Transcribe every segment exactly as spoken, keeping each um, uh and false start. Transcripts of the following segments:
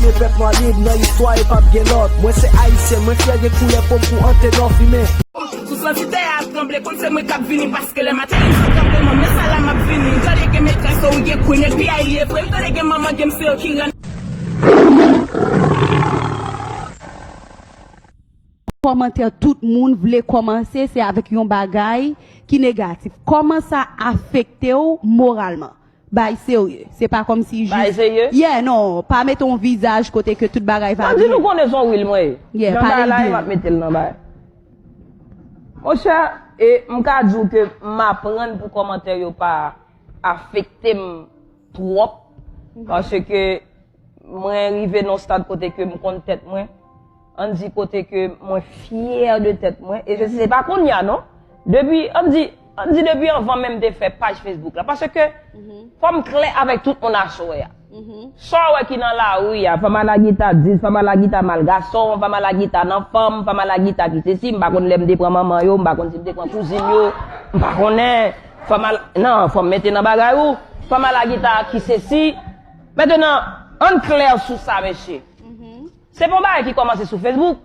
Pèp nwa lib nan istwa e p ap gen lòt. Mwen se ayisyen, mwen fyè gen koulè po m kou Antenò fimen. Sou santi tè a ap tranble, konn se mwen k ap vini, paske lè m ateri sou kanpe, manman sa la m ap vini. Tande gen metrès ou gen queen, epi ay li ye vre, tande gen manman gen m se yo ki rann. Kòmantè tout moun vle kòmanse se avèk yon bagay ki negatif. Kòman sa afekte w moralman? Bay serye. Se pa kòmsi jis. Bay serye? Yeah, non. Pa mete yon vizaj kote ke tout bagay va Mwen di nou byen. Konnen se yon ril mwen ye. Yeah, Jan pale bagay la ye, byen. M ap mete l nan bay. Monchè, e m ka di w ke m aprann pou kòmantè yo pa afekte m twòp. Paske mwen rive nan yon stad kote ke m konn tèt mwen. Ann di kote ke mwen fyè de tèt mwen. E se, se pa kounye a non. Depi, ann di, ann di depi anvan menm te fè paj Facebook la. Paske fò m klè avèk tout moun aswè a. Sa w wè ki nan lari a, Fama Lagita dis, Fama Lagita mal gason, Fama Lagita nan fanm, Fama Lagita ki sesi, m pa konn lè m te pran manman yo, m pa konn si m te pran kouzin yo, m pa konnen. Fama, non, fò m mete nan bagay ou, Fama Lagita ki sesi. Mentenan, ann klè sou sa, mesye. Se pa yon bagay ki kòmanse sou Facebook,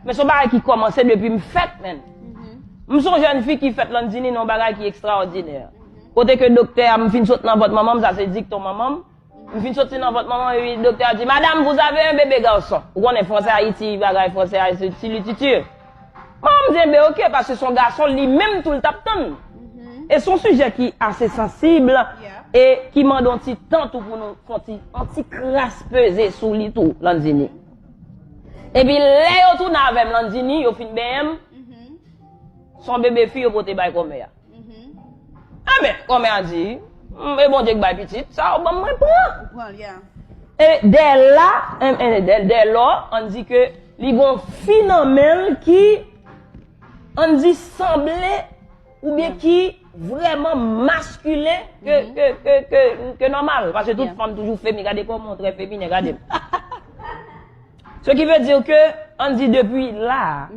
men se yon bagay ki kòmanse depi m fèt, menn. M se yon jèn fi ki fèt Landini nan yon bagay ki ekstraòdinè. Kote ke doktè a, m fin sot nan vant manman m, sa se dikton manman m. M fin soti nan vant manman m, epi doktè a di, Madame, vous avez un bébé garçon. Ou konnen fransè Ayiti, bagay fransè a, se ti li titi. Manman m di, Enben, oke, paske se yon gason, li menm tou, l t ap tann. E se yon sijè ki ase sansib e ki mande yon ti tan tou pou nou fè yon ti, yon ti kras peze sou li tou, Landini. Epi lè yo tounen avè m, Landini, yo fin benyen m, se yon bebe fi yo pote bay kòmè a. Enben, kòmè a di, e Bondye k bay pitit, sa yo ban m, mwen pran. E dè la, dè, dè lò, ann di ke li gon fi nan men l ki, ann di, sanble oubyen ki vrèman maskilen ke, ke, ke, ke, ke nòmal. Paske tout fanm toujou femi, gade kòman w trè feminen, gade m. Ce qui veut dire que, ann di depi la,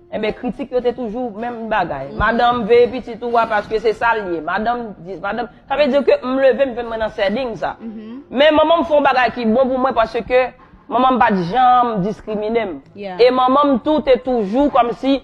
enben, kritik yo te toujou menm bagay. Madanm, veye pitit ou a, paske se sa l ye. Madanm dis, madanm, sa vle di ke m leve, m jwenn mwen nan setting sa. Men manman m fè yon bagay ki bon pou mwen, paske manman m pa t janm diskrimine m. E manman m tou te toujou kòmsi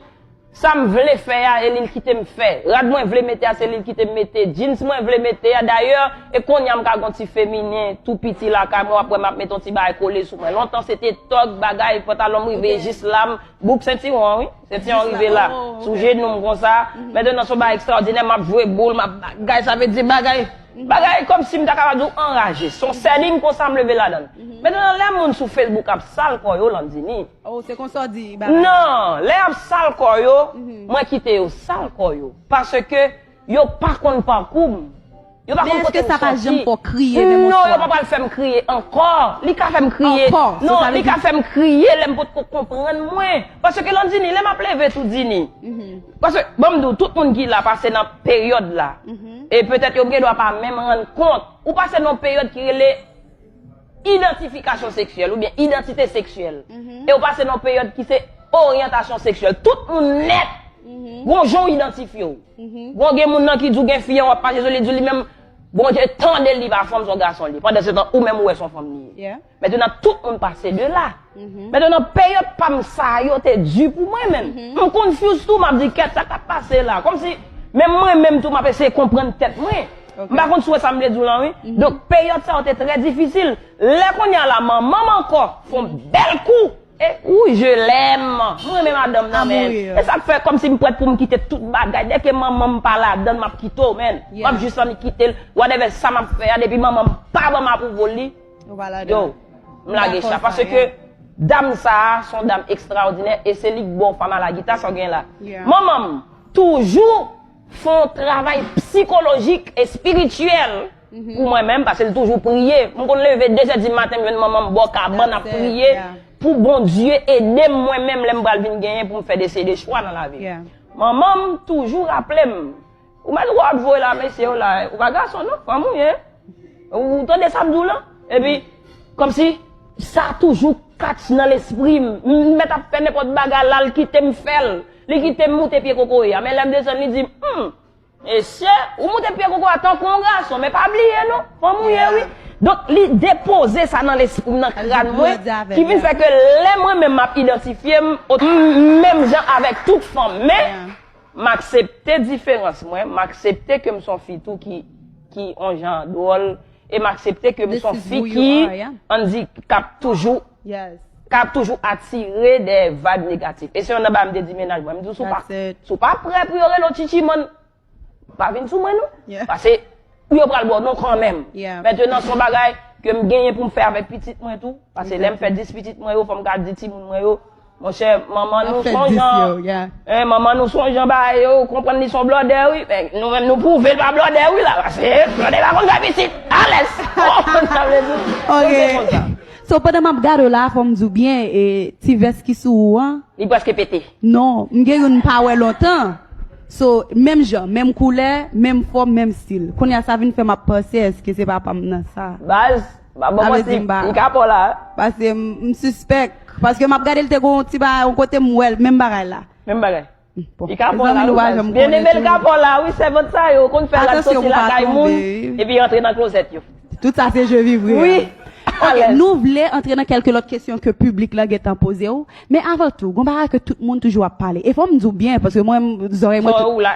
sa m vle fè a, e li l kite m fè. Rad mwen vle mete a, se li l kite m mete. Jeans mwen vle mete a. Dayè, e kounye a m ka gen yon ti feminen tou piti lakay mwen, w ap wè m ap mete yon ti bagay kole sou mwen. Lontan se te tòg, bagay, pantalon m rive jis la, m, bouk sentiwon an, wi. Sentiwon an rive la. Sou jenou m konsa. Mentenan, se yon bagay ekstraòdinè, m ap jwe boul, m ap bagay, sa vle di bagay. Bagay kòmsi m ta kapab di w anraje. Se yon setting konsa m leve ladan l. Mentenan, lè moun sou Facebook ap sal kò yo, Landini, Oh, se konsa w di bagay. Non, lè y ap sal kò yo, mwen kite yo sal kò yo. Paske yo pa konn pakou m. Yo pa konn kote m soti. Men èske sa pa janm fè w kriye menm yon fwa? Non, yo pa pral fè m kriye ankò. Li ka fè m kriye. Ankò? Non, li ka fè m kriye lè m potko konprann mwen. Paske Landini, lè m ap leve tou Dini. Paske, ban m di w, tout moun ki la pase nan peryòd la. E petèt yo gen dwa pa menm rann kont. Ou pase nan yon peryòd ki rele idantifikasyon seksyèl oubyen idantite seksyèl. E w pase nan yon peryòd ki se oryantasyon seksyèl. Tout moun nèt, gon jan w idantifye w. Gon gen moun nan ki di w gen fi an w ap mache sou li, di w li menm, Bondye tande l, li pa fanm, se yon gason li ye. Pandan se tan, ou menm ou wè se yon fanm li ye. Mentenan, tout moun pase de la. Mentenan, peryòd pa m sa yo te di pou mwen menm. M confuse tou, m ap di, kèt, sa k ap pase la? Kòmsi, menm mwen menm tou, m ap eseye konprann tèt mwen. M pa konn si w wè sa m vle di w lan, wi. Donk, peryòd sa yo te trè difisil. Lè kounye a la, manman m ankò fè yon bèl kou. E, ou, je l'aime. Mwen renmen madanm nan, men. E sa k fè kòmsi m prèt pou m kite tout bagay. Dèke manman m pa ladan l, m ap kite w, men. M ap jis annik kite l. Whatever sa m ap fè a, depi manman m pa ban m apwouvo li, yo, m lage cha. Paske dam sa a, se yon dam ekstraòdinè, e se li k ba w Fama Lagita sa w gen la. Manman m toujou fè yon travay sikolojik, espirityèl pou mwen menm, paske l toujou priye. M konn leve de zè di maten, m jwenn manman m bò kabann ap priye pou Bondye ede m mwen menm lè m pral vin genyen pou m fè de seri de chwa nan lavi m. Manman m toujou raple m, ou mèt wè w ap voye la, mesye yo la, ou pa gason non, fanm ou ye. Ou tande sa m di w lan? Epi, kòmsi, sa toujou catch nan lespri m. M mèt ap fè nenpòt bagay la, l kite m fè l. Li kite m moute pye kokoye a. Men lè m desann, li di m, hmm, mesye, ou moute pye kokoye a tankou yon gason, men pa bliye non, fanm ou ye wi. Donk, li depoze sa nan lespri m, nan kràn mwen, ki vin fè ke lè mwen menm m ap idantifye m, menm jan avèk tout fanm. Men, m aksepte diferans mwen, m aksepte ke m se yon fi tou ki, ki on jan dwòl, e m aksepte ke m se yon fi ki, ann di, k ap toujou, k ap toujou atire de vibe negatif. E se yon nan bagay m te di mennaj mwen, m di, si w pa, si w pa prè pou yo rele w Chichi, man, pa vin sou mwen non. Paske yo pral ba w non kanmenm. Mentenan, se yon bagay ke m genyen pou m fè avèk pitit mwen tou. Paske lè m fè dis pitit mwen yo, fò m ka di timoun mwen yo, monchè, manman nou se yon jan, manman nou se yon jan bagay yo, ou konprann, li se yon blòdè wi. Men nou menm nou pwouve l pa blòdè wi la. Paske blòdè pa konn fè pitit. Alèz. Ou konprann sa m vle di? Donk se konsa. So, pandan m ap gade w la, fò m di w byen, e, ti vès ki sou ou an, Li prèske pete. Non, m gen youn m pa wè lontan. So, menm jan, menm koulè, menm fòm, menm stil. Kounye a sa vin fè m ap panse, èske se papa m nan sa? Baz, ba bon, li ka pa w la. Paske m, m sispèk. Paske m ap gade l te gon ti bagay, yon kote m wè l, menm bagay la. Menm bagay. Li ka pa w la wi, baz. Byeneme, li ka pa w la wi, sèvant sa yo konn fè rad soti lakay moun epi antre nan klozèt yo. Tout sa se je vivre. Wi. Ok, nou vle antre nan kèlke lòt kesyon ke piblik la gentan poze w. Men avan tou, gon bagay ke tout moun toujou ap pale. E fò m di w byen, paske mwen, zòrèy mwen.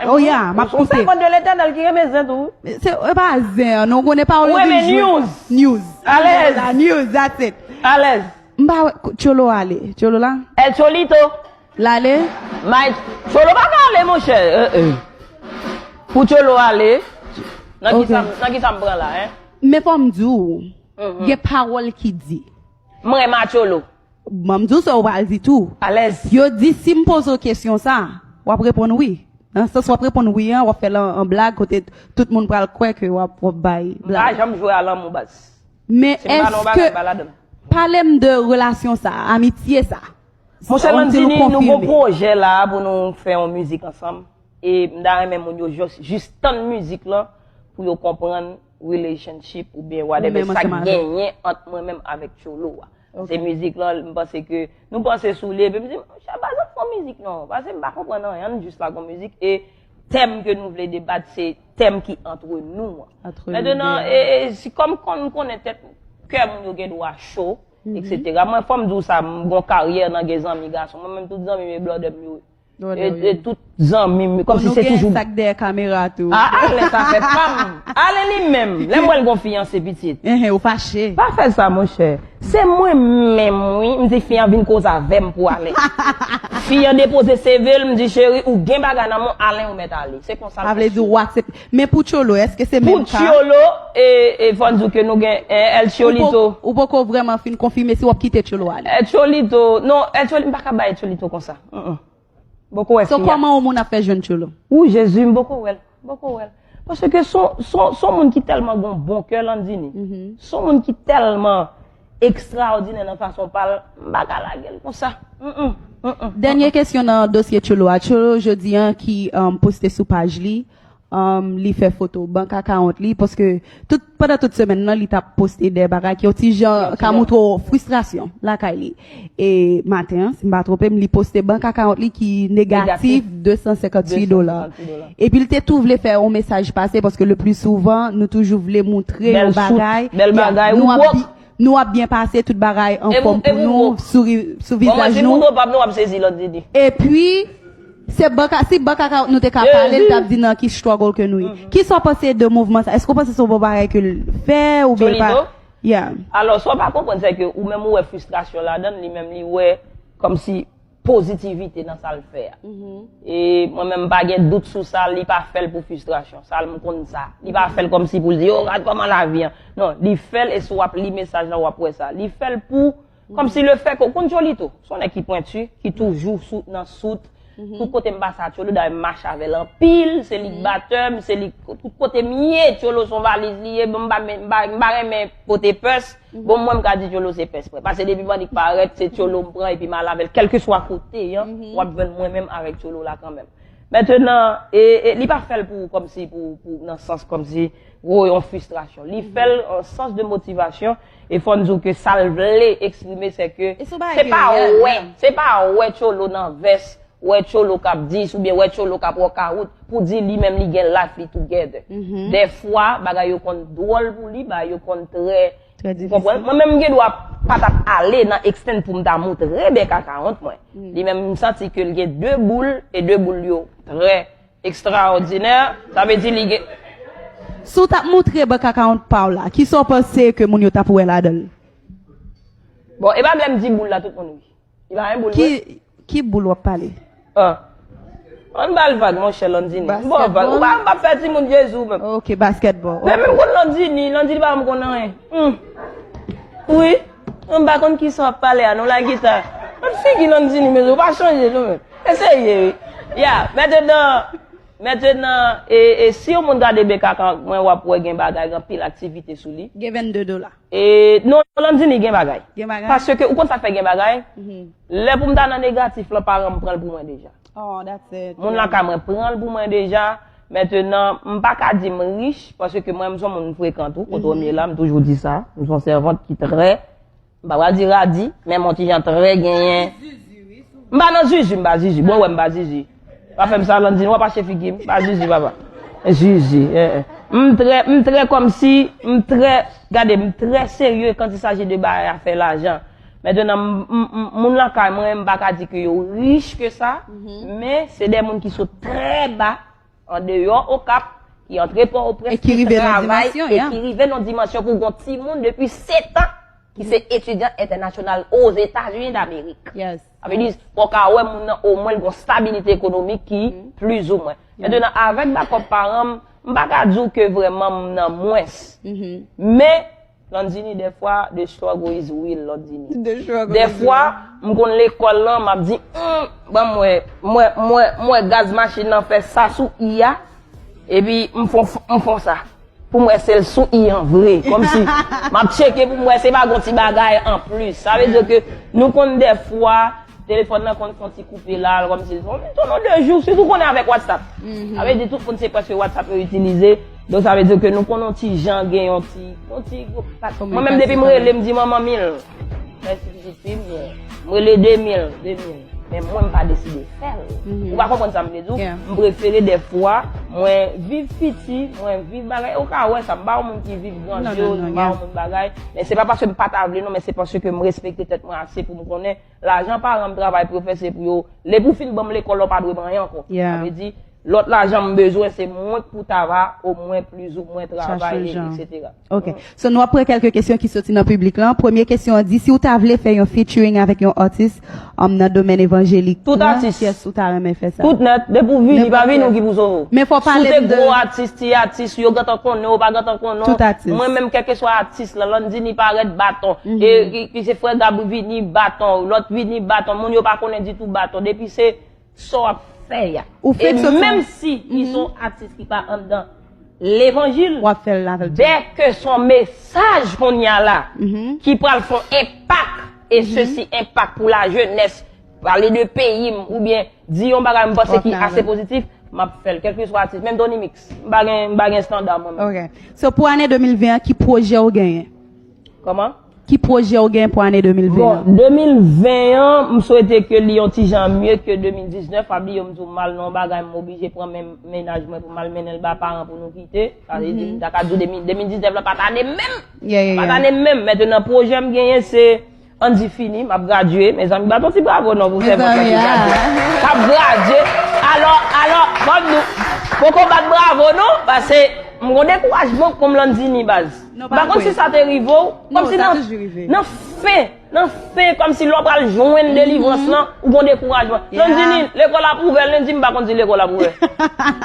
Oh yeah, m ap koute. Ou se sèvant de Letènèl ki renmen zen tou. Se e pa zen an, non, ou konnen pawòl yo di news. News. Alèz. News, that's it. Alèz. M pa wè, Tcholo ale. Tcholo la? El Cholito. L ale? May, Tcholo pa ka ale, monchè. Pou Tcholo ale, nan kisa m pran la, en? Men fò m di w, gen pawòl ki di. M renmen a Tcholo. Ban m di w sa w pral di tou. Alèz. Yo di si m poze w kesyon sa, w ap reponn wi. Nan sans w ap reponn wi an, w ap fè l an blag kote tout moun pral kwè ke w ap bay blag. M pa janm jwe a lanmou, baz. Men èske, pale m de relasyon sa, amitye sa. Monchè Landini, nou gon pwojè la pou nou fè yon mizik ansanm. E m ta renmen moun yo jis, jis tann mizik lan pou yo konprann relationship oubyen whatever sa k genyen ant mwen menm avèk Tcholo a. Se mizik lan, m panse ke nou panse sou li, epi m di, monchè, pa janm fè yon mizik non, paske m pa konprann anyen, ann jis lage yon mizik, e tèm ke nou vle debat, se tèm ki antre nou an. Mentenan, e, e, si kòm kon, m konnen tèt, kè moun yo gen dwa cho, etsetera. Mwen, fò m di w sa, m gon karyè nan gen zanmi gason. Mwen menm, tout zanmi m e blòdè m yo ye. E, e tout zanmi m, kòmsi se toujou. Sa k dèyè kamera tou. A, ale, sa fè pa m. Ale li menm. Lè m wè l gon fiyanse pitit. Enhen, ou fache. Pa fè sa, monchè. Se mwen menm, wi. M di fi an vin koze avè m pou ale. Fi an depoze seve l, m di, cheri, ou gen bagay nan men w, ale, ou mèt ale. Se konsa l fonksyone. Sa vle di ou aksepte. Men pou Tcholo, èske se menm ka? Pou Tcholo, e, e fò n di w ke nou gen, e, El Cholito. Ou poko, ou poko vrèman fin konfime si w ap kite Tcholo ale? El Cholito, non, El Cholito, m pa ka bay El Cholito konsa. Mm, mm. M poko wè fi a. So, kòman yon moun ap fè jwenn Tcholo? Ou, Jezi, m poko wè l. M poko wè l. Paske se yon, se yon, se yon moun ki tèlman gen yon bon kè, Landini. Se yon moun ki tèlman ekstraòdinè nan fason pa l, m pa ka lage l konsa. Mm, mm, mm, mm. Dènye kesyon nan dosye Tcholo a. Tcholo, jodi a, ki, um, poste sou paj li, um, li fè foto bank account li, paske tout, pandan tout semèn nan, li t ap poste de bagay ki yon ti jan ka montre w fristrasyon lakay li. E maten an, si m pa twonpe m, li poste bank account li ki negatif de san senkanntuit dola. Epi l te tou vle fè yon mesaj pase, paske le pli souvan, nou toujou vle montre yon bagay. Bèl sout, bèl bagay, ou wòk. Nou ap byen pase, tout bagay anfòm pou nou, souri sou vizaj nou. Epi, se bank, si bank account nou te ka pale, li t ap di nan ki struggle ke nou ye. Kisa w panse de mouvman sa? Èske w panse se yon bon bagay ke l fè oubyen pa? Cholito? Yeah. Alò, sa w pa konprann, se ke ou menm ou wè fristrasyon ladan l, li menm li wè kòmsi pozitivite nan sa l fè a. E mwen menm m pa gen dout sou sa, li pa fè l pou fristrasyon. Sa l m konn sa. Li pa fè l kòmsi pou l di, yo, gad kòman lavi an. Non, li fè l e si w ap li mesaj la, w ap wè sa. Li fè l pou, kòmsi lefètke, ou konn Cholito, se yon nèg ki pwenti, ki toujou sou, nan sout. Tout kote m pase a Cholito, dayè m mache avè l anpil, se li k batè m, se li k, tout kote m ye, Cholito se yon valiz li ye, bon, m pa, m pa, m pa renmen pote pès. Bon, mwen, m ka di Tcholo se pès mwen. Paske depi m annik parèt, se Tcholo m pran epi m al avè l. Kèlkeswa kote an, w ap jwenn mwen menm avèk Tcholo la kanmenm. Mentenan, e, e, li pa fè l pou, kòmsi, pou, pou, nan sans kòmsi, wo, yon fristrasyon. Li fè l an sans de motivasyon, e fò n di w ke sa l vle eksprime, se ke se pa wè, se pa wè Tcholo nan vès, wè Tcholo k ap dis oubyen wè Tcholo k ap workout pou di li menm li gen life li together. Dèfwa, bagay yo konn dwòl pou li, bagay yo konn trè, ou konprann? Mwen menm m gen dwa pa t ap ale nan extent pou m ta moutre bèk a kawont mwen. Li menm m santi ke l gen de boul, e de boul yo trè ekstraòdinè, sa vle di li gen Si w t ap moutre bèk a kawont pa w la, kisa w panse ke moun yo t ap wè ladan l? Bon, e pa m lè m di boul la tout moun ri. Li pa gen boul vre. Ki, ki boul w ap pale? Ah. Ann ba l vag, monchè Landini. Bon, vag. Ou pa, ou pa fè timoun Jezi ou menm. Ok, basketball. Men menm konn Landini, Landini pa konn anyen. Hmm. Wi. Mwen pa konn kisa w ap pale a, non, lagita. Mwen figi Landini, men ou pa chanje, non, men. Eseye, wi. Ya, mentenan, mentenan, e, e si yon moun gade bèk a kawont mwen, w ap wè gen bagay, gen anpil aktivite sou li. Gen vennde dola. E, non, Landini gen bagay. Gen bagay? Paske ou konn sa k fè gen bagay? Lè pou m ta nan negatif lan, paran m pran l pou mwen deja. Oh, that's it. Moun lakay mwen pran l pou mwen deja. Mentenan, m pa ka di m rich, paske mwen, m se yon moun frekan tou, kote w ye la, m toujou di sa. M se yon sèvant ki trè, m pa pral di radi, men m yon ti jan trè genyen. M pa nan zizi, m pa zizi. Bon, wè, m pa zizi. Pa fè m sa, Landini, w ap achte figi m. M pa zizi, papa. Zizi. Eh, eh. M trè, m trè kòmsi, m trè, gade, m trè serye quand il s'agit de bagay afè lajan. Mentenan, m, m, m, moun lakay mwen, m pa ka di ke yo rich ke sa, men se de moun ki sot trè ba, andeyò Okap, ki antre Pòtoprens, E ki rive nan travay, dimansyon, e yeah. Ki rive nan dimansyon pou gon timoun depi sèt an, ki se etidyan entènasyonal Ozetazini Damerik. Yes. Sa vle di, w ka wè moun nan omwen l gon stabilite ekonomik ki plizoumwen. Mentenan, avèk bakòp paran m, m pa ka di w ke vrèman m nan mwens. Men, Landini, dèfwa, the struggle is real, Landini. The struggle is Dèfwa, m konn lekòl lan, m ap di, "Hum, ban m wè, m wè, m wè, m wè gaz machin nan fè sa sou i a, epi m fon, m fon sa. Pou m wè se l sou i an vre." Kòmsi, m ap tcheke pou m wè se pa gon ti bagay anplis. Sa vle di ke nou konn dèfwa, telefòn nan konn fè yon ti koupe la, kòmsi l fè yon ton de jou, sitou konnen avèk WhatsApp. Sa vle di tout moun se prèske WhatsApp yo itilize. Donk sa vle di ke nou konn yon ti jan gen yon ti, yon ti gwo pat. Mwen menm depi m rele, m di manman mil. Mèsi pitit fi m, m rele de mil, de mil. Men mwen m pa deside fè l. Ou pa konprann sa m vle di w? M prefere dèfwa, mwen viv piti, mwen viv bagay. Ou ka wè sa, m pa yon moun ki viv grandyoz, m pa yon moun bagay. Men se pa paske m pa ta vle non, men se paske m respekte tèt mwen ase pou m konnen lajan paran m travay pou yo fè se pou yo. Lè pou fin ban m lekòl la, w pa dwe ban anyen ankò. Sa vle di, lòt lajan m bezwen, se mwen k pou ta va, omwen plizoumwen travay, etsetera. Ok. So, nou ap pran kèlke kesyon ki soti nan piblik lan. Premye kesyon an di, si w ta vle fè yon featuring avèk yon atis um, nan domèn evanjelik, Tout atis. Kiyès ou ta renmen fè sa? Tout nèt, depi w vini, pa vini w ki pou sove w. Men fò pale m de gwo atis, ti atis, yo gentan konnen w, pa gentan konnen w. Tout atis. Mwen menm, kèlkeswa atis lan, Landini parèt baton. E ki, ki se frè Gab vini baton, lòt vini baton, moun yo pa konnen ditou baton. Depi se sa w ap fè a. Ou fèk soti menm si li se yon atis ki pa anndan levanjil, w ap fè l avèk dèke se yon mesaj kounye a la ki pral fè yon enpak, e sesi enpak pou lajenès, pale de peyi m oubyen di yon bagay m panse ki ase pozitif, m ap fè l, kèlkeswa atis, menm Tony Mix, m pa gen, m pa gen estanda mwen menm. Ok. So, pou ane de mil ven an, ki pwojè w genyen? Kòman? Ki pwojè w gen pou ane de mil ven an? Bon, de mil ven an, m swete ke li yon ti jan mye ke de mil diznèf. Pa bliye m di w m al nan yon bagay, m oblije pran men, mennaj mwen pou m al mennen l ba paran pou nou kite. Sa vle di, m ta ka di w de mil, de mil diznèf la pa t ane menm. Pa t ane menm. Mentenan, pwojè m genyen se, ann di fini, m ap gradye. Mezanmi, bat yon ti bravo non pou sèvant lan ki gradye. K ap gradye. Alò, alò, fò m di w, poko bat bravo non, paske m gon dekourajman kòm Landini baz. M pa konn si sa te rive w, kòmsi nan, nan fen, nan fen, kòmsi lè w pral jwenn delivrans lan, ou gon dekourajman. Landini, lekòl ap ouvè, Lendi m pa konn si lekòl ap ouvè.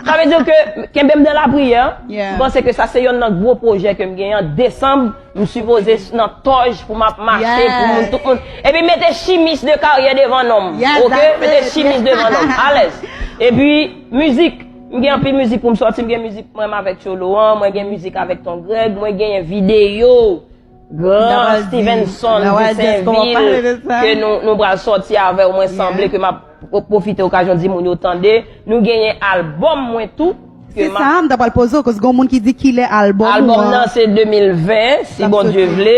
Sa vle di ke kenbe m nan lapriyè, m panse ke sa se yonn nan gwo pwojè ke m genyen an desanm, m sipoze nan tòj pou m ap mache pou moun, tout moun. Epi mete chimis de karyè devan non m. Ok? Mete chimis devan non m. Alèz. Epi, mizik. M gen anpil mizik pou m sòti. M gen mizik mwen menm avèk Tcholo an. Mwen gen mizik avèk Ton Greg. Mwen genyen videyo. Gran Stevenson Dusainvil ke nou, nou pral sòti avè w. Mwen sanble ke m ap pwofite okazyon di moun yo tande. Nou genyen albòm mwen tou. Se sa, m ta pral poze w, koz gon moun ki di kilè albòm ou an. Albòm nan se de mil ven, si Bondye vle.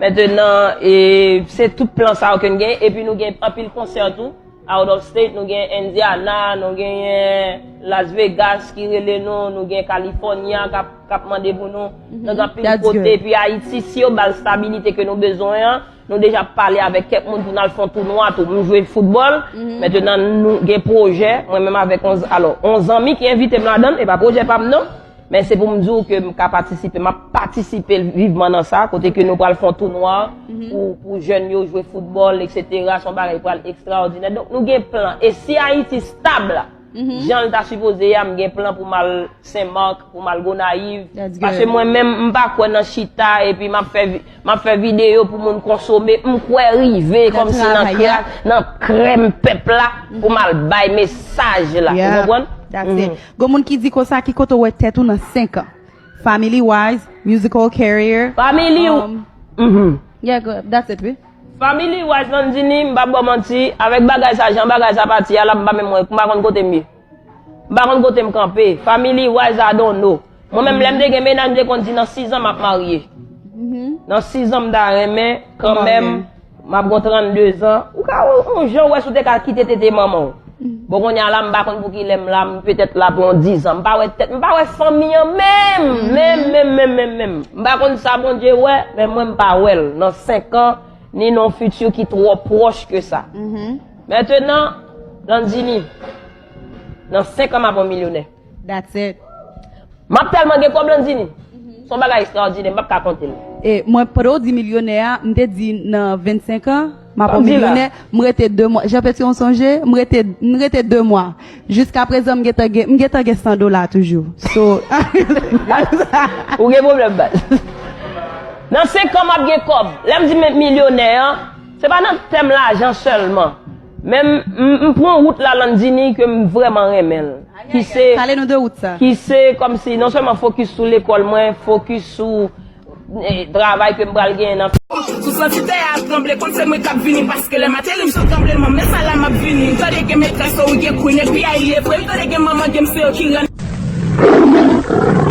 Mentenan, e, se tout plan sa yo ke n gen. Epi nou gen anpil konsè tou. Out of state, nou gen Indiana, nou genyen Las Vegas ki rele nou, nou gen California k ap, k ap mande pou nou. Nou gen anpil That's kote, good. Epi Ayiti, si yo ba l stabilite ke nou bezwen an, nou deja pale avèk kèk moun pou n al fè yon tounwa tou. M jwe foutbòl, mentnan nou gen pwojè, mwen menm avèk yon, alò, yon zanmi ki envite m ladan l, e pa pwojè pa m non. Men se pou m di w ke m ka patisipe, m ap patisipe vivman nan sa, kote ke nou pral fè yon tounwa pou, pou jèn yo jwe foutbòl, etsetera. Se yon bagay ki pral ekstraòdinè. Donk, nou gen plan. E si Ayiti stab, jan l ta sipoze ye a, m gen plan pou m al Senmak, pou m al Gonayiv. That's Paske good. Mwen menm, m pa kwè nan chita, epi m ap fè, vi- m ap fè videyo pou moun konsome. M kwè rive, kòmsi nan travay, yeah. kra- nan krèm pèp la, pou m al bay mesaj la. Ou Yeah. konprann? That's it. Gon moun ki di konsa, ki kote w wè tèt ou nan senk an? Family wise, musical career. Family, Um, Mhm. Yeah, go, that's it, wi. Family wise, Landini, m pa ba w manti, avèk bagay sa, jan bagay sa pati a la, m pa menm wè, m pa konn kote m ye. M pa konn kote m kanpe. Family wise, I don't know. Mwen menm, lè m te gen mennaj, m te konn di nan sis an m ap marye. Nan sis an m ta renmen, kanmenm, m ap gon trannde zan. Ou ka wè, yon jan wè si w te ka kite tete manman w. Bon, kounye a la, m pa konn pou ki lè m la, m petèt la pou yon dis an. M pa wè tèt, m pa wè fanmi an menm, menm, menm, menm, menm, menm. M pa konn sa Bondye wè, men mwen m pa wè l nan senk an, ni nan yon fiti ki twò pwòch ke sa. Mentnan, Landini, nan senk an m ap yon milyonè. That's it. M ap tèlman gen kòb, Landini. Se yon bagay ekstraòdinè, m p ap ka konte l. E mwen, pandan w di milyonè a, m te di nan vennsenk an, m ap Sa m di la. milyonè, m rete de mwa. Jean Petit, ou sonje? M rete, m rete de mwa. Jiska prezan, m gentan gen, m gentan gen san dola toujou. So, Ou gen pwoblèm, baz. Nan senk an, m ap gen kòb. Lè m di men milyonè an, se pa nan tèm lajan sèlman. Men m, m, m pran wout la, Landini, ke m vrèman renmen l. Ki se, Pale nou de wout sa. Ki se kòmsi, non sèlman fokis sou lekòl mwen, fokis sou eh, travay ke m pral genyen nan Sou santi tè a tranble, konn se mwen k ap vini, paske lè m ateri m sou tranbleman, men sa la m ap vini. M tande gen metrès, o wi gen queen, epi a li evre, m tande gen manman, gen m se yo ki rann.